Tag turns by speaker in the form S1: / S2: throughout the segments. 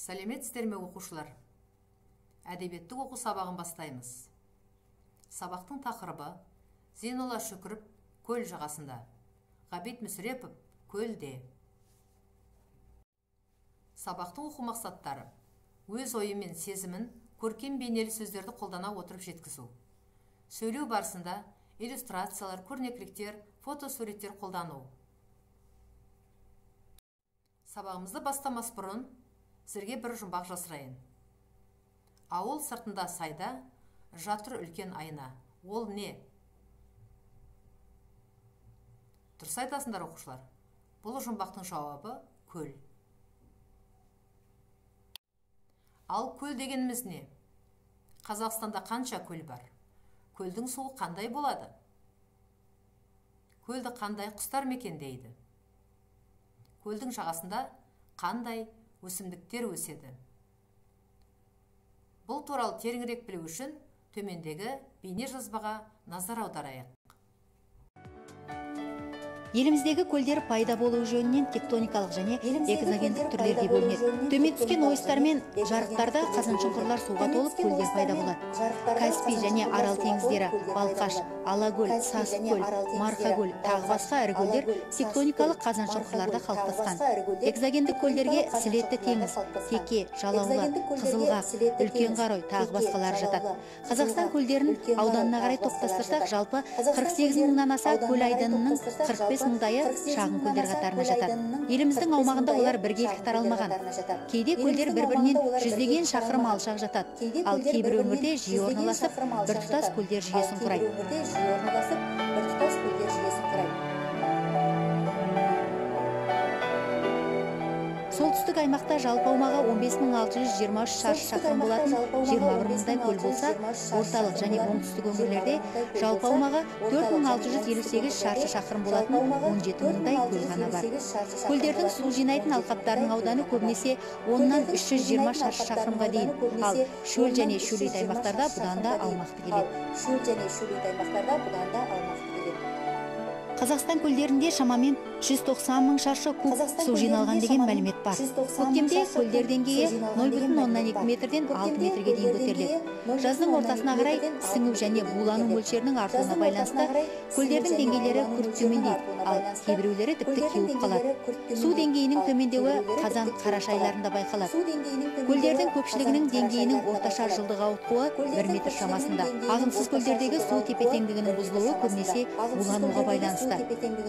S1: Сәлеметсіздер ме, оқушылар? Әдебиеттік оқу сабағын бастаймыз. Сабақтың тақырыбы Зейнолла Шүкіров көл жағасында, Ғабит Мүсірепов көлде. Сабақтың оқу мақсаттары: өз ойы мен сезімін көркем бейнелі сөздерді қолдана отырып жеткізу. Сөйлеу барысында иллюстрациялар, көрнекіліктер, фотосуреттер қолдану. Сабағымызды бастамас бұрын сіздерге бір жұмбақ жасырайын. Ауыл сыртында сайда жатыр үлкен айна. Ол не? Дұрыс айтасыңдар, оқушылар. Бұл жұмбақтың жауабы көл. Ал көл дегеніміз не? Қазақстанда қанша көл бар? Көлдің суы қандай болады? Көлді қандай құстар мекендейді? Көлдің жағасында қандай өсімдіктер өседі? Бұл туралы тереңірек білу үшін төмендегі бейне жазбаға назар аударайық.
S2: Еліміздегі көлдер пайда болуы жөнінен тектоникалық және экзогендік түрлерге бөлінеді. Төмен түскен ойыстар мен жарықтарда қазаншұңқырлар суға толып көлдер пайда болады. Каспий және Арал теңіздері, Балқаш, Алакөл, Сасықкөл, Марқакөл, тағы басқа ірі көлдер тектоникалық қазаншұңқырларда қалыптасқан. Экзогендік көлдерге Сілетті теңіз, Теке, Жалаулы, Қызылғақ, Үлкен Қарой, тағы басқалары жатады. Қазақстан көлдерін ауданына қарай топтастырсақ, жалпы 48 мыңнан аса көл айдынының 45 мыңдайы шағын көлдер қатарына жатады. Еліміздің аумағында олар біркелкі таралмаған. Кейде көлдер бір-бірінен жүздеген шақырым алшақ жатады. Ал кейбір өңірде жиі орналасып, біртұтас көлдер жүйесін құрайды. Солтүстік аймақта жалпы аумағы 15 623 шаршы шақырым болатын 21 мыңдай көл болса, орталық және оңтүстік өңірлерде жалпы аумағы 4658 шаршы шақырым болатын 17 мыңдай көл ғана бар. Көлдердің су жинайтын алқаптарының ауданы көбінесе 10-нан 320 шаршы шақырымға дейін, ал шөл және шөлейт аймақтарда бұдан да аумақты келеді. Қазақстан көлдерінде шамамен 190 мың шаршы куб су жиналған деген мәлімет бар. Көктемде көлдер деңгейі 0,2 метрден 6 метрге дейін көтеріледі. Жаздың ортасына қарай сіңу және булану мөлшерінің артуына байланысты көлдердің деңгейлері күрт төмендейді, ал кейбіреулері тіпті кеуіп қалады. Су деңгейінің төмендеуі қазан қараша айларында байқалады. Көлдердің көпшілігінің деңгейінің орташа жылдық ауытқуы 1 метр шамасында. Ағынсыз көлдердегі су тепе-теңдігінің бұзылуы көбінесе булануға байланысты.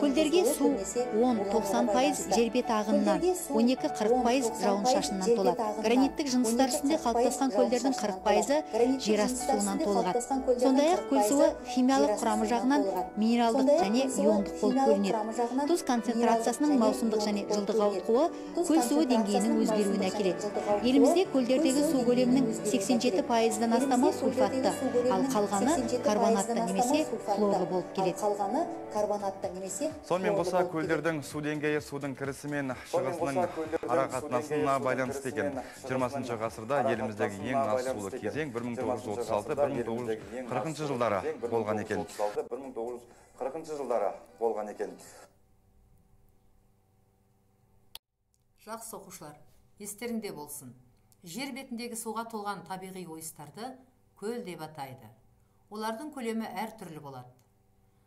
S2: Көлдерге су 10-90% жер беті ағынынан, 12-40% жауын-шашыннан толады. Граниттік жыныстар үстінде қалыптасқан көлдердің 40%-ы жер асты суынан толығады. Сондай-ақ көл суы химиялық құрамы жағынан минералдық және иондық болып бөлінеді. Тұз концентрациясының маусымдық және жылдық ауытқуы көл суы деңгейінің өзгеруіне әкеледі. Елімізде көлдердегі су көлемінің 87%-дан астамы сульфатты, ал қалғаны карбонатты немесе хлорлы болып келеді.
S3: Сонымен қоса көлдердің су деңгейі судың кірісі мен шығысының арақатынасына байланысты екен. 20 ғасырда еліміздегі ең аз сулы кезең 1936-1940 жылдары болған екен. 1940 жылдары болған екен.
S1: Жақсы, оқушылар, естеріңде болсын. Жер бетіндегі суға толған табиғи ойыстарды көл деп атайды. Олардың көлемі әртүрлі болады.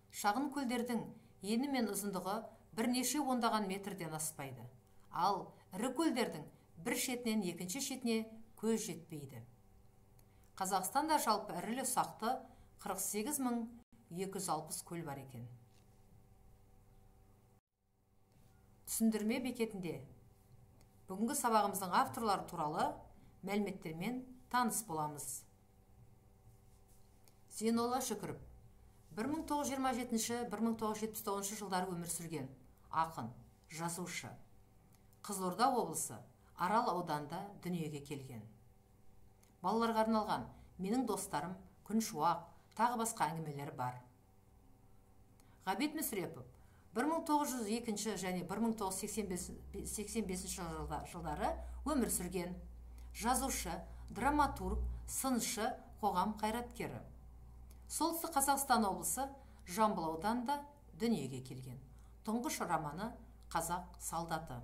S1: Шағын көлдердің ені мен ұзындығы бірнеше ондаған метрден аспайды. Ал ірі көлдердің бір шетінен екінші шетіне көз жетпейді. Қазақстанда жалпы ірілі ұсақты 48 260 көл бар екен. Түсіндірме бекетінде бүгінгі сабағымыздың авторлары туралы мәліметтермен таныс боламыз. Зейнолла Шүкіров 1927-1979 жылдары өмір сүрген ақын, жазушы. Қызылорда облысы Арал ауданында дүниеге келген. Балаларға арналған «Менің достарым», «Күншуақ», тағы басқа әңгімелері бар. Ғабит Мүсірепов 1902 және 1985 жылдары өмір сүрген жазушы, драматург, сыншы, қоғам қайраткері. Солтүстік Қазақстан облысы Жамбыл ауданында дүниеге келген. Тұңғыш романы «Қазақ солдаты».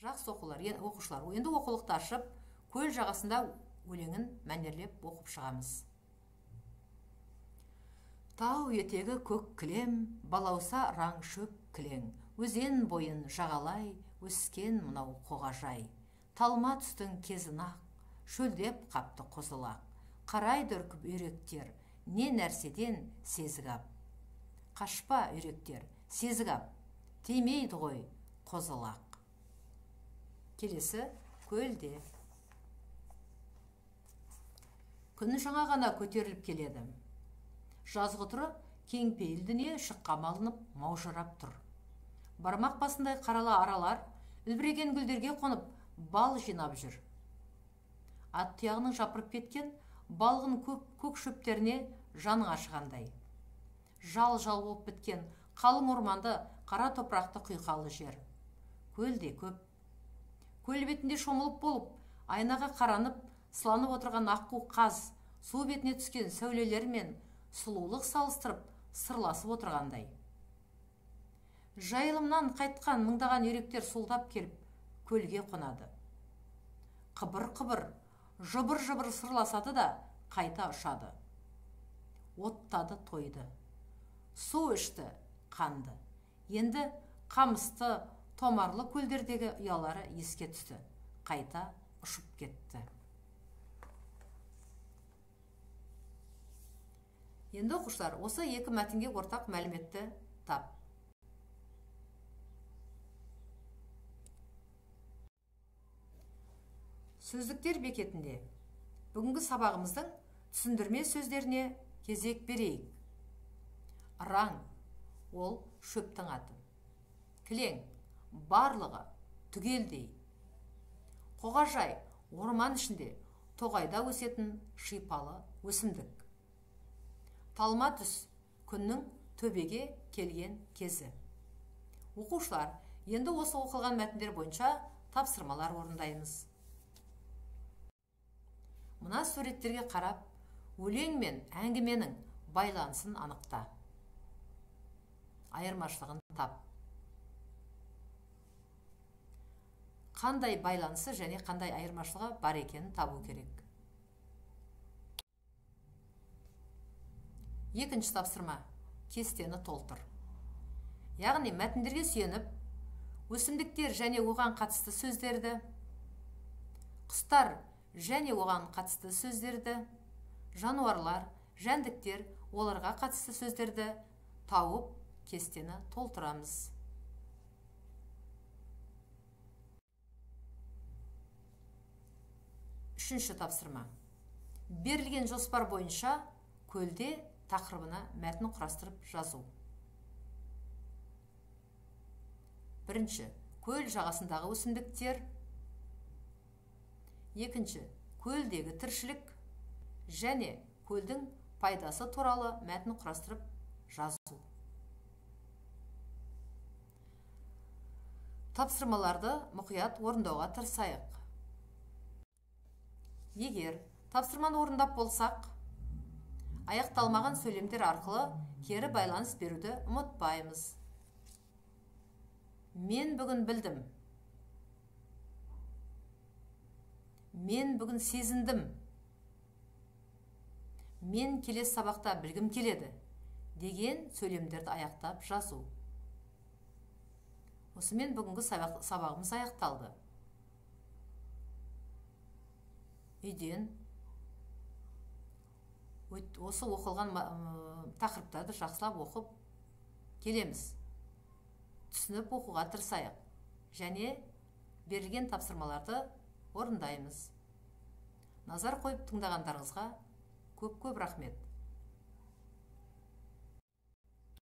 S1: Жақсы оқушылар, енді оқулықты ашып, көл жағасында өлеңін мәнерлеп оқып шығамыз. Тау етегі көк кілем, балауса раң шөп кілең, өзен бойын жағалай, өскен мынау қоғажай. Талма түстің кезін ақ, шөлдеп қапты қозылақ. Қарайды үркіп үйректер, не нәрседен сезік ап. Қашпа үйректер, сезік ап, тимейді ғой қозылақ. Келесі көлде. Күн жаңа ғана көтеріліп келеді. Жазғытұры кеңпейіл дүние шыққа малынып маужырап тұр. Бармақ басындай қарала аралар үлбіреген гүлдерге қонып бал жинап жүр. Ат тұяғының жапырып кеткен балғын көк шөптеріне жаның ашығандай. Жал-жал болып біткен қалың орманды қара топырақты құйқалы жер. Көл де көп. Көл бетінде шомылып болып, айнаға қаранып, сыланып отырған аққу қаз, су бетіне түскен сәулелермен сұлулық салыстырып, сырласып отырғандай. Жайылымнан қайтқан мыңдаған үйректер суылдап келіп, көлге қонады. Қыбыр-қыбыр, жыбыр-жыбыр сырласады да қайта ұшады. Оттады тойды. Су ішті, қанды. Енді қамысты, томарлы көлдердегі ұялары еске түсті. Қайта ұшып кетті. Енді оқушылар, осы екі мәтінге ортақ мәліметті тап. Сөздіктер бекетінде бүгінгі сабағымыздың түсіндірме сөздеріне кезек берейік. Раң ол шөптің аты. Кілең барлығы түгелдей. Қоғажай орман ішінде тоғайда өсетін шипалы өсімдік. Талма түс күннің төбеге келген кезі. Оқушылар, енді осы оқылған мәтіндер бойынша тапсырмалар орындаймыз. Мына суреттерге қарап, өлең мен әңгіменің байланысын анықта. Айырмашылығын тап. Қандай байланысы және қандай айырмашылығы бар екенін табу керек. Екінші тапсырма. Кестені толтыр. Яғни мәтіндерге сүйеніп, өсімдіктер және оған қатысты сөздерді, құстар және оған қатысты сөздерді, жануарлар, жәндіктер, оларға қатысты сөздерді тауып, кестені толтырамыз. Үшінші тапсырма. Берілген жоспар бойынша көлде тақырыбына мәтін құрастырып жазу. Бірінші, көл жағасындағы өсімдіктер. Екінші, көлдегі тіршілік және көлдің пайдасы туралы мәтін құрастырып жазу. Тапсырмаларды мұқият орындауға тырысайық. Егер тапсырманы орындап болсақ, аяқталмаған сөйлемдер арқылы кері байланыс беруді ұмытпаймыз. Мен бүгін білдім. Мен бүгін сезіндім. Мен келесі сабақта білгім келеді деген сөйлемдерді аяқтап жазу. Осымен бүгінгі сабағымыз аяқталды. Үйден осы оқылған тақырыптарды жақсылап оқып келеміз. Түсініп оқуға тырысайық және берілген тапсырмаларды орындаймыз. Назар қойып тыңдағандарыңызға көп-көп рахмет.